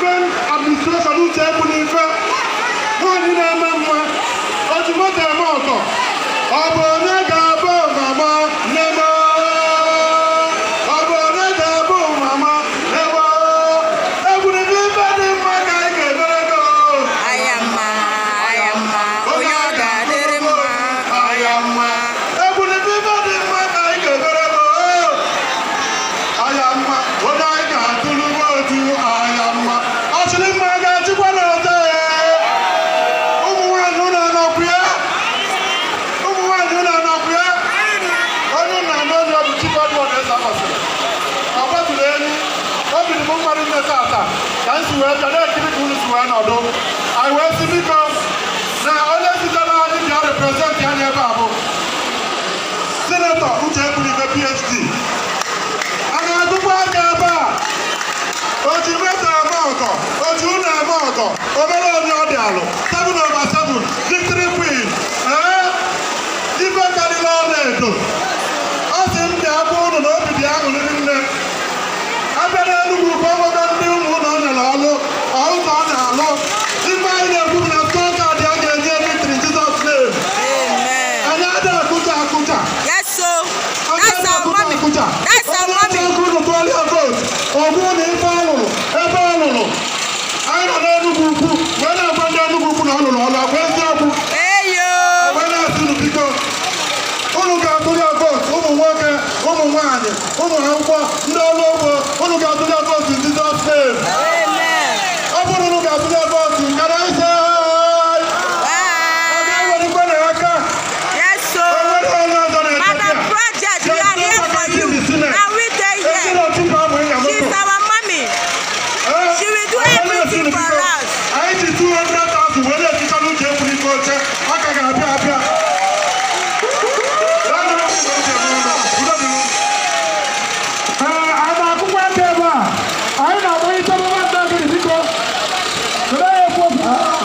Campaign administration Uche Ekwunife, nwaanyị na-eme mma, oji moto eme ọgọ. Ọ bụ onye ga-abụ mama nne m? Ọ bụ onye ga-abụ mama nne m? Ekwunife, ife dị mma ka anyị ga-emere gị. Aya mma, aya mma, onye ọ ga-adịrị mma, Aya mma. Ekwunife, ife dị mma ka anyị ga-emere gị. Aya mma, onye anyị ga-atụrụ vootu, aya mma. Ọchịrị mma ga-achịkwa n'ọzọ. Ụmụ nwaanyị, ụlọ anọkwu ya? Ụmụ nwaanyị, ụlọ anọkwu ya? Onye nna na onye bụ Chief Edward Ezekwesili ọ gbatụrụ enyi. Obi dị m mmadụ nne tata ka m si wee bịa na-ekiri ka unu si wee nọdụ. Anyị wee sị, biko, na onye sitere anyị bịa represent anyị ebe a bụ Senator Uche Ekwunife, PhD. A na-agụkwa aka ebe a. Oji moto eme ọgọ, oji ụlọ eme ọgọ, obere onye ọ dị alụ, 7 over 7, victory queen. Ee, ife karịrị ọla edo. Ọ sị m bịa gwa ụnụ na obi dị aṅụrị nne. Abịa n'Enugwu ka ọ nwego ndị ụmụ ụlọ nyere ọlụ, ọ ụzọ ọ na-alụ. Ife anyị na-ekwu bụ na scorecard a ga-enye victory in Jesus' name. Amen. Anyị adịghị akụja akụja. Yes, so that's our mommy. That's our mommy. Unu tụọrịa vote, ọgwụ na ife ọ lụrụ ebe ọ lụrụ. Anyị nọ n'Enugwu Ukwu wee na-agwa ndị Enugwu Ukwu na ọ lụrụ ọlụ agwa eziokwu. Eyo. Wee na-asị unu, biko, unu ga-atụrụ ya vote, ụmụ nwoke, ụmụ nwaanyị, ụmụ akwụkwọ, ndị